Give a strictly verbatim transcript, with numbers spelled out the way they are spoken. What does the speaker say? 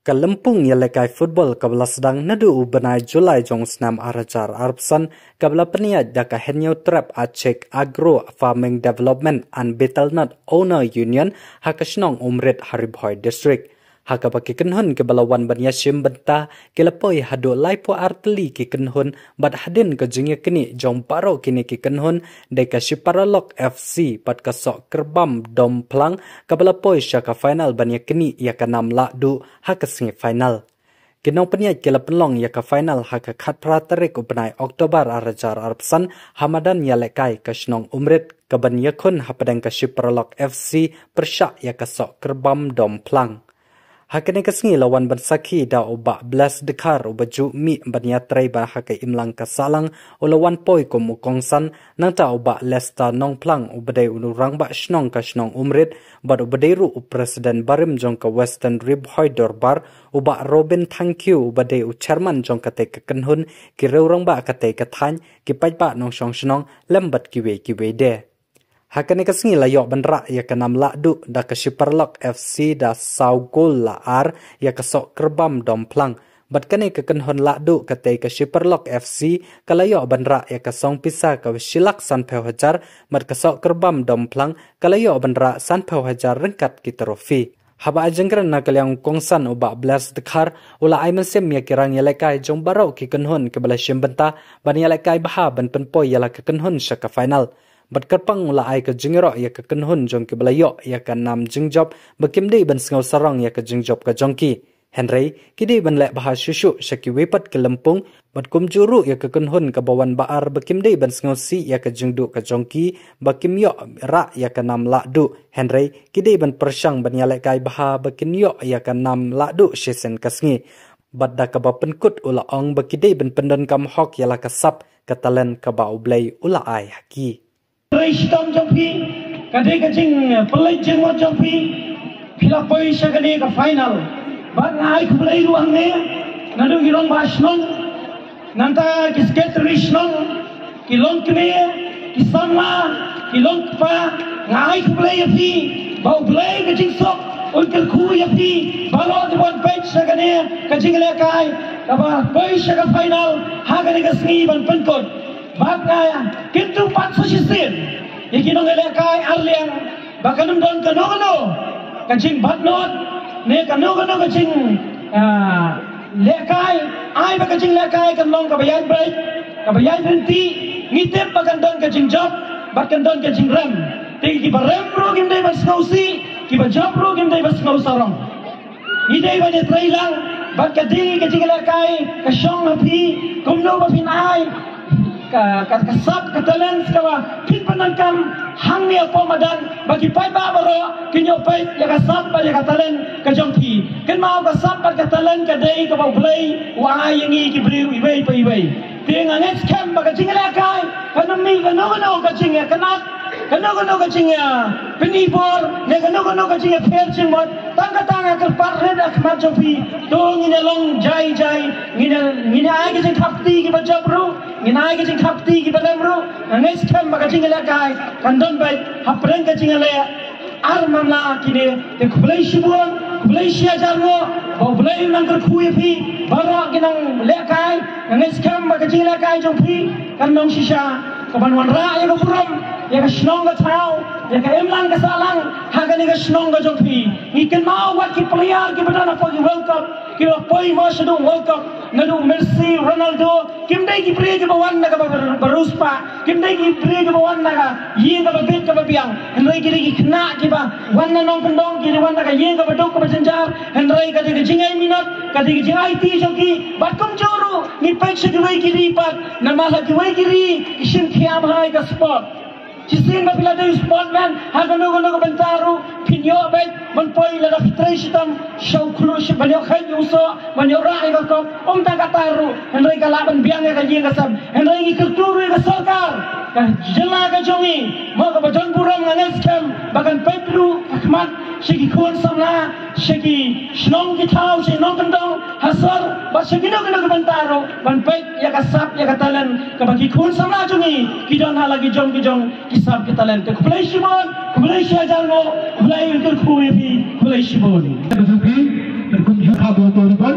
Ka lympung ïalehkai football kaba la sdang naduh u bnai July jong u snem ar hajar arphew san, kaba la pynïaid da ka Hynñiewtrep Achik Agro Farming Development and Betel Nut Owner Union ha ka shnong Umrit ha Ri Bhoi District. Ha kaba ki kynhun kiba la wan ban ïashim bynta ki la poi haduh laiphew ar tylli ki kynhun, bad hadien ka jingïaknieh jong baroh kine ki kynhun dei ka Shiparalok F C bad ka Sohkyrbam Domphlang, kaba la poi sha ka final ban ïaknieh ïa ka nam lahduh ha ka semi final. Ki nongpynïaid ki la pynlong ïa ka final ha ka khatphra tarik u bnai October ar hajar arphew san ha madan ïalehkai ka shnong Umrit, kaban ïakhun hapdeng ka Shiparalok F C pyrshah ïa ka Sohkyrbam Domphlang. Ha kane ka sngi la wan ban sakhi da u Bah Bless Dkhar, uba ju mih ban ïatrei bad ha ka imlang ka sahlang, u la wan poi kum u kongsan, nangta u Bah Lester Nongphlang, uba dei u rangbah shnong ka shnong Umrit bad uba dei ruh u president barim jong ka Western Ri Bhoi Dorbar, u Bah Robin Thangkhiew, uba dei u chairman jong katei ka kynhun, ki riew rangbah katei ka thaiñ, ki paidbah nongshong shnong, lem bad kiwei kiwei de. Ha kane ka sngi la ïoh ban rah ïa ka nam lahduh da ka Shiparalok F C da saw gol la ar ïa ka Sohkyrbam Domphlang. Bad kane ka kynhun lahduh katei ka Shiparalok F C ka la ïoh ban rah ïa ka song pisa kaba shi lak sanphew hajar, bad ka Sohkyrbam Domphlang ka la ïoh ban rah sanphew hajar ryngkat ki trophy. Haba ai jingkren na ka liang u kongsan u Bah Bless Dkhar, u la ai mynsiem ïa ki rangïalehkai jong baroh ki kynhun kiba la shim bynta ban ïalehkai bha ban pynpoi ïa la ka kynhun sha ka final. Bad kyrpang u la ai ka jingïaroh ïa ka kynhun jong kiba la ïoh ïa ka nam jingjop ba kim dei ban sngew sarong ïa ka jingjop ka jong ki. Hynrei ki dei ban leh bha shuh shuh sha kiwei pat ki lympung, bad kumjuh ruh ïa ka kynhun kaba wan ba ar ba kim dei ban sngewsih ïa ka jingduh ka jong ki ba kim ïoh rah ïa ka nam lahduh. Hynrei ki dei ban pyrshang ban ïalehkai bha ba kin ïoh ïa ka nam lahduh shisien ka sngi. Bad da kaba pynkut u la ong ba ki dei ban pyndonkam hok ïa la ka sap ka talent kaba U Blei u la ai ha ki. Trei shitom jong phi, ka dei ka jingpynleit jingmut jong phi, phi la poi sha kane ka final. Bad nga ai khublei ruh hangne, naduh ki rangbah shnong, nangta ki secretary shnong, ki longkmie, ki samla, ki longkpa, nga ai khublei ïa phi, ba U Blei ka jingsuk un kyrkhu ïa phi baroh kiba wan peit sha kane ka jingïalehkai kaba poi sha ka final ha kane ka sngi ban pynkut. Bad nga kyntu pat sa shisien ïa ki nongïalehkai ar liang ba kan ym don kano kano ka jingbatnot ne kano kano ka jing, ah, lehkai, ai ba ka jinglehkai kan long kaba ïaid beit, kaba ïaid ryntih. Ngi tip ba kan don ka jingjop bad kan don ka jingrem. Te kiba rem ruh kim dei ban sngewsih, kiba jop ruh kim dei ban sngew sarong. Ngi dei ban ïatrei lang bad ka dei ka jingïalehkai ka shong ha phi, kumno ba phin ai ka, ka, ka sap ka talent kaba phin pyndonkam hangne hapoh madan, ba ki paidbah baroh kin ïoh peit ïa ka sap bad ïa ka talent ka jong phi. Kynmaw, ka sap bad ka talent ka dei kaba U Blei u ai ïa ngi ki briew iwei pa iwei. Te nga ngeit skhem ba ka jingïalehkai kan ym mih kano kano ka jingïakynad, kano kano ka jingïapynibor ne kano kano ka jingïapher jingmut. Tang kata nga kyrpad rit ha khmat jong phi, to ngin ïa long jai jai, ngin ïa, ngin ïa ai ka jingthap kti kiba jop ruh, ngin ai ka jingthap kti kiba rem ruh. Nga ngeit skhem ba ka jingïalehkai kan don beit hapdeng ka jingïaleh ar mamla kine. Te khublei shibun, khublei shi hajar nguh, ba U Blei un nang kyrkhu ïa phi baroh ki nonglehkai. Nga ngeit skhem ba ka jingïalehkai jong phi kan long shisha kaban wanrah ïa ka burom ïa ka shnong ka thaw, ïa ka imlang ka sahlang ha kane ka shnong ka jong phi. Ngi kynmaw wat ki player kiba don hapoh ki World Cup, kiba poi mo shaduh World Cup, naduh Messi, Ronaldo, kim dei ki briew kiba wan na kaba bar-, baroh spah, kim dei ki briew kiba wan na ka ïing kaba bit kaba biang. Hynrei ki dei ki khynnah kiba wan na nongkyndong, ki dei wan na ka ïing kaba duk kaba jynjar. Hynrei ka dei ka jingai minot, ka dei ka jingai ti jong ki. Bad kumjuh ruh ngi peit sha kiwei ki ri pat, namar ha kiwei ki ri ki shim thiam ha ka sport. Shisien ba phi la dei u sportman ha kano kano ka bynta ruh, phin ïoh beit ban poi lada phi trei shitom sha u khluh, sha ban ïoh kheit ïa u soh, ban ïoh rah ïa ka kop, ym tang katta ruh, hynrei ka lah ban biang ïa ka ïing ka sem. Hynrei ngi kyrkhu ruh ïa ka sorkar ka jylla ka jong ngi, mo, kaba don burom, nga ngeit skhem ba kan peit ruh ha khmat sha ki khun samla, sha ki shnong ki thaw, sha ki nongkyndong ha sor, bad sha kino kino ki bynta ruh, ban peit ïa ka sap ïa ka talent kaba ki khun samla jong ngi ki don ha la ki jong ki jong ki sap ki talent. Te khublei shibun, khublei shi hajar nguh, khublei, kyrkhu ïa phi, khublei shibun. Ka bor to ri ba